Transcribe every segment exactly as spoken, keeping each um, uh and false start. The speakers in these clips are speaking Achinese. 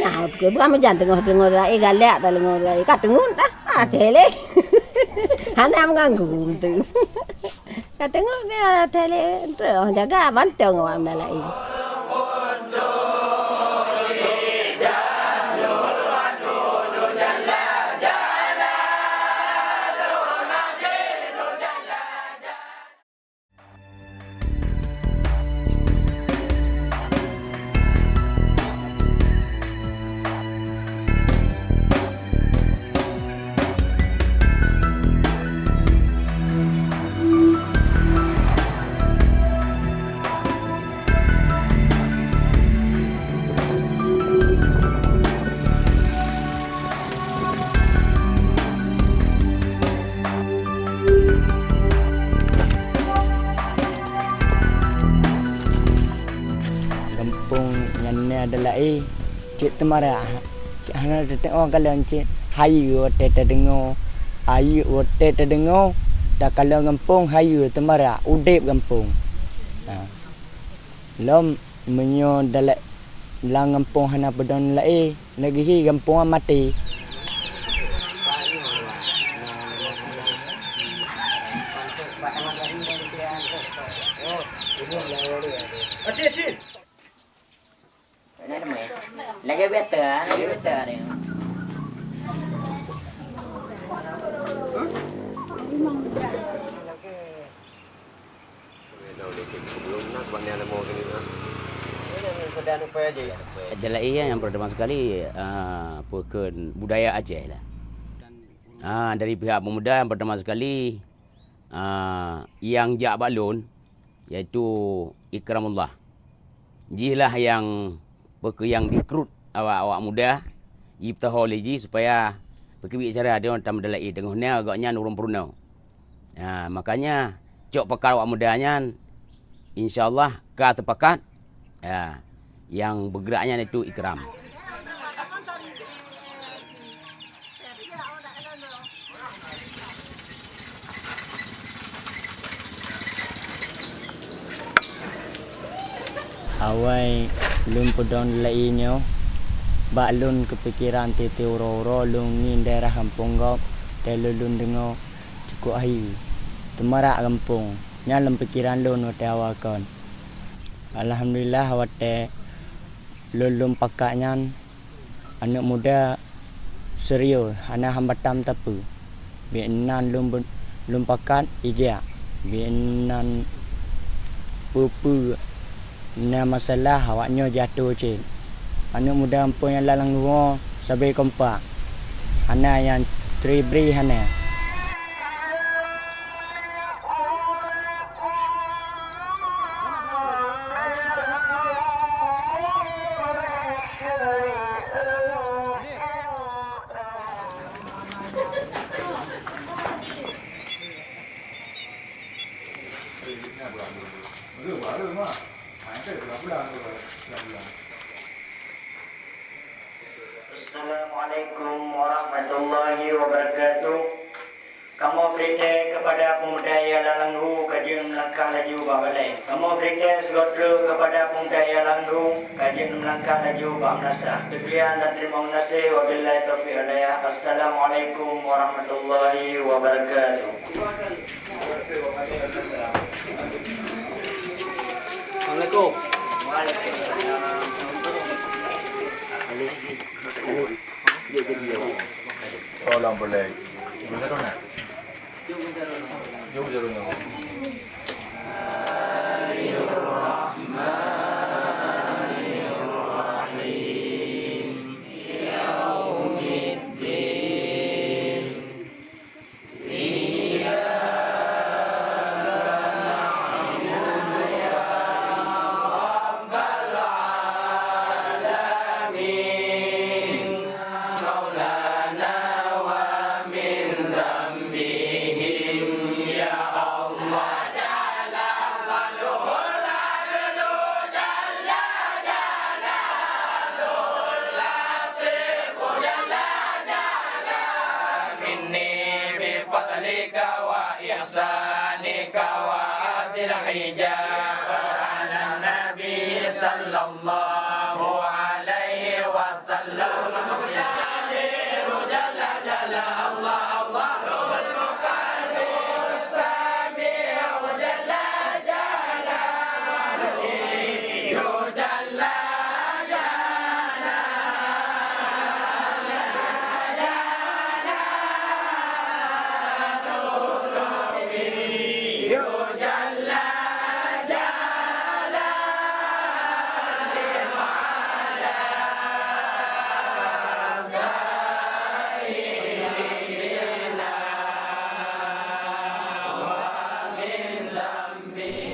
Nah, bukan meujan teungoh-teungoh laén galak, teungoh laén ka teungeut dah. Ah, teh lé. Hana meuganggu tu. Ka teungeut dia teh lé, terus jaga mantong awak meunalai. Gampông nyan na Dalaé, cit teumarak, cit hana teuteumé kalon cit. Hayeue watée tadeungoe, hayeue watée tadeungoe, takalon gampông hayeue teumarak, udeb gampông. Nah, lom meunyoe Dalaé lam gampông hana peudong Dalaé, lagée hi gampông maté. Lagée biasa, lagée biasa ni. Adalah iya yang pertama sekali, ah, peukon budaya Aceh lah. Ah, dari pihak pemuda yang pertama sekali, ah, yang jak bak lôn, yaitu Ikramullah. Jih lah yang peukeu nyang dikrut awak-awak muda, jipeutohô lé jih supaya peukibiet cara deungon tameudala'i teungoh na gobnyan ureuëng peurunoe. Ha, makanya cok pakat awak muda nyan, insya Allah ka teupakat, ha, nyang beugrak nyan itu Ikram. Awai lôn peudong Dala'i nyoe, bak lôn keupikiran tieb-tieb uroe-uroe lôn ngieng daerah gampông gob, teuh lôn deungoe cukôp hayeue, teumarak gampông. Nyan lam pikiran lôn watée awai kon. Alhamdulillah, watée lôn lôn pakat nyan, aneuëk muda serius, hana hambatan sapeue. Biet nan lôn be-, lôn pakat ijak, biet nan peue-peue na masalah, awak nyoe jatuh cit. Aneuëk muda gampông nyang lam lagoe sabe kompak, hana nyang tribri hana. Assalamualaikum warahmatullahi wabarakatuh. Kamoe bri thèe keupada peumuda nyang lam lagoe, ka jeuet meulangkah laju bak balée. Kamoe bri thèe sigoe treuk keupada peumuda nyang lam lagoe, ka jeuet meulangkah laju bak meunasah. Seukeuyan dan teurimong gaséh. Wabillahi taufiq wal hidayah. Assalamualaikum warahmatullahi wabarakatuh. Assalamualaikum. Tolong boleh. Boleh tu nak? Jom, jom, jom. Minni bi fadlika wa ihsanika wa adil hijab. Sallallahu alaihi wasallam.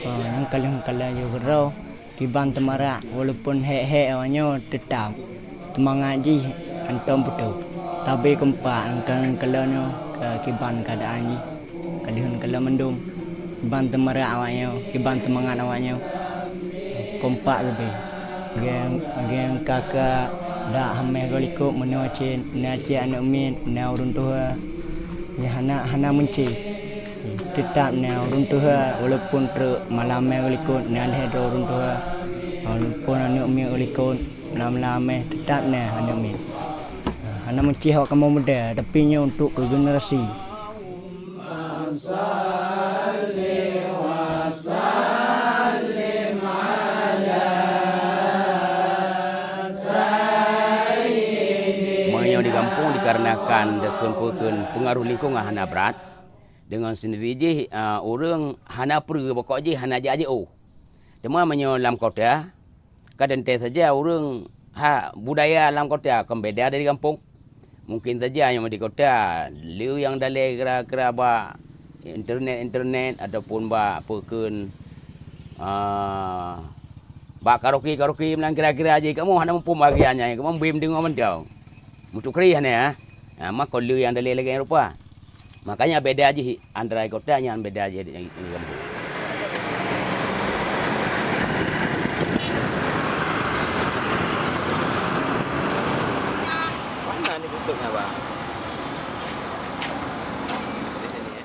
Oh, nyang ka lheueh kalaju keudroe, kiban teumarak, walaupun hék-hék awaknyoe teutab teumangat jih hantom putôh. Tabe kompak lam kalon nyoe, kiban keuadaan jih. Ka lheueh kalon mandum, kiban teumarak awaknyoe, kiban teumangat awaknyoe. Kompak leubeh. Geng, geng kakak dak hameh goe likot meunoe cit, na cit aneuk miet, na ureueng tuha. Nyan hana, hana meuncé. Teutab na ureueng tuha, walaupun treuk malam meh likot na lhèe droe ureueng tuha, walaupun aneuk miet likot malam-malam meh teutab na aneuk miet. Hana meucih awak kamoe muda, tapi nyoe untuk keu generasi. Meunyoe di gampông dikarenakan dikeuen-peue kheun peungaroh lingkungan hana brat, Deungon sendiri jih, a, ureuëng hana peureuée bukon jih hana jak jiôh. Teuma meunyoe lam kota, ka teuntée saja ureuëng ha budaya lam kota kon beda dari gampông. Mungken saja nyang di kota le nyang dalé kira-kira bak internet-internet ataupun bak peue kheun, a, bak karaoke-karaoke meunan kira-kira jih kamoe hana muphom bagian nyan, kamoe bri meudeungoe mantong. Meutukri hana, ha, mako le nyang dalé lagée nyan rupa. Makanya beda jih antara kota nyan beda jih di, di gampông. Mana ni tutupnya, Bang? Di sini, ya.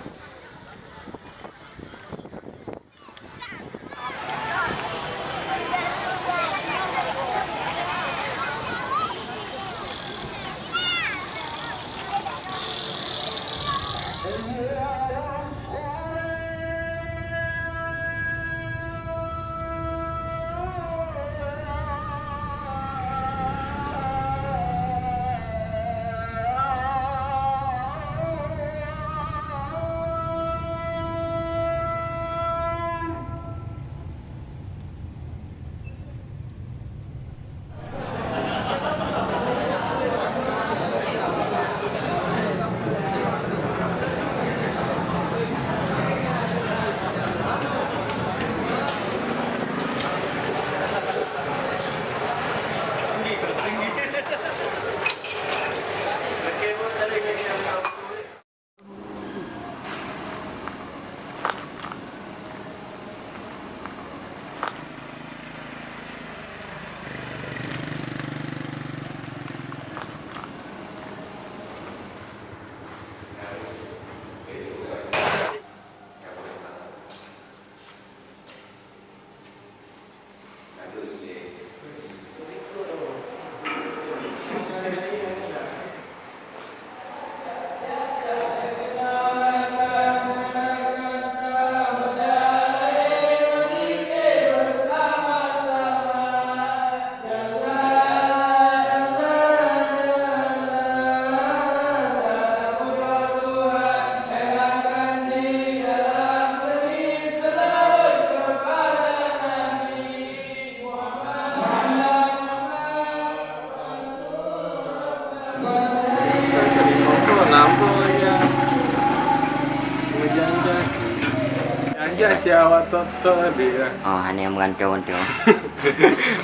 Janja cit awak tok-tok tadi lah. Oh, hana nyang meugantung tu.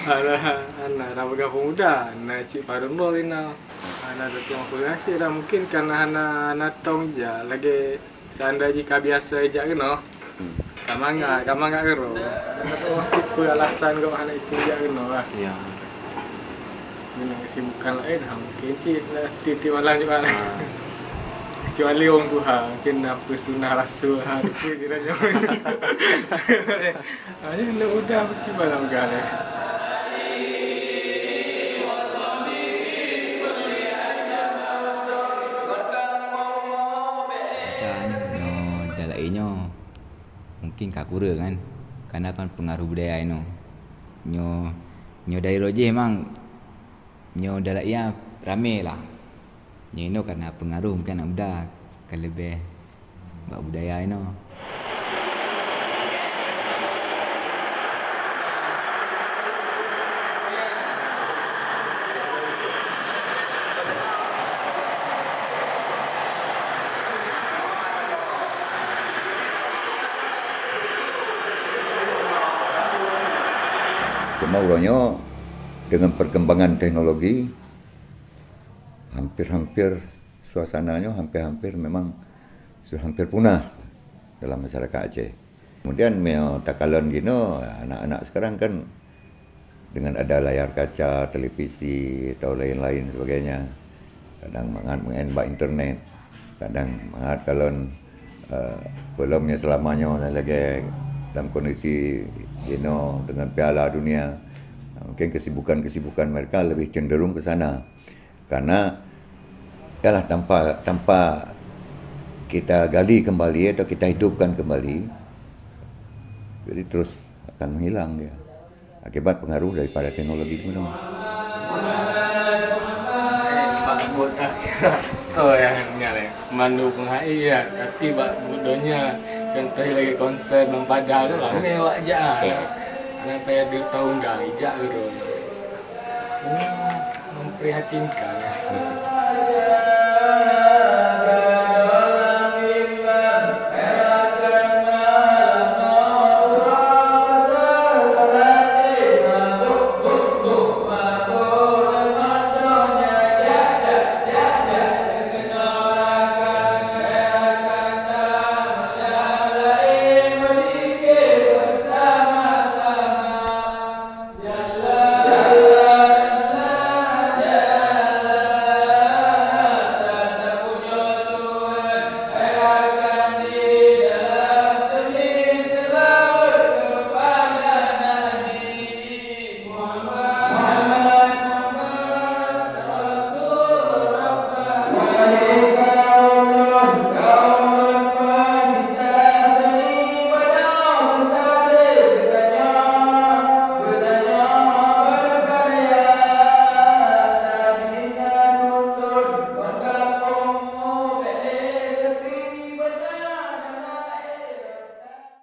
Alah, hana, dah peugah pemuda, na cit padum boh ina. Hana datang apa rasa dah, mungkin karena hana, hana tong ija lagi. Seandai jih ka biasa jak keunoe, hmm, ka mangat, ka mangat keudroe. Tipe alasan kok hana itu jak keunoe lah. Ya. Dengan kesibukan lain, ha, mungkin cit lah tiep-tiep malam Jumat. Ha. Kecuali orang tuha, mungkin apa sunah rasul, ha, itu je lah jauh. Hanya nak udah mesti malam kan. Kan nyoe dalam nyoe mungkin ka kureueng kan, karena kan pengaruh budaya inoe. Nyoe nyoe dari rojih memang nyoe dalam ramé lah. Nyoe inoe karena pengaruh mungkin anak muda ka leubeh bak budaya inoe. Cuma uroe nyoe dengan perkembangan teknologi, hampir-hampir suasana nyoe hampir-hampir memang sudah hampir punah dalam masyarakat Aceh. Kemudian meunyoe takalon jinoe anak-anak sekarang kan dengan ada layar kaca, televisi atau lain-lain sebagainya. Kadang mangat main bak internet, kadang mangat kalon uh, belum yang selama nyoe lagi dalam kondisi jinoe dengan Piala Dunia. Mungkin kesibukan-kesibukan mereka lebih cenderung ke sana. Karena ialah tanpa tanpa kita gali kembali atau kita hidupkan kembali, jadi terus akan menghilang dia akibat pengaruh daripada teknologi kuno. Pak Bud akhirat to yang nyalai mandu penghai ya, tapi bak budonya contoh lagi konser Bang Pada tu ramai awak jak. Anak saya dia tahun dah ijak gitu. Hmm, memprihatinkan.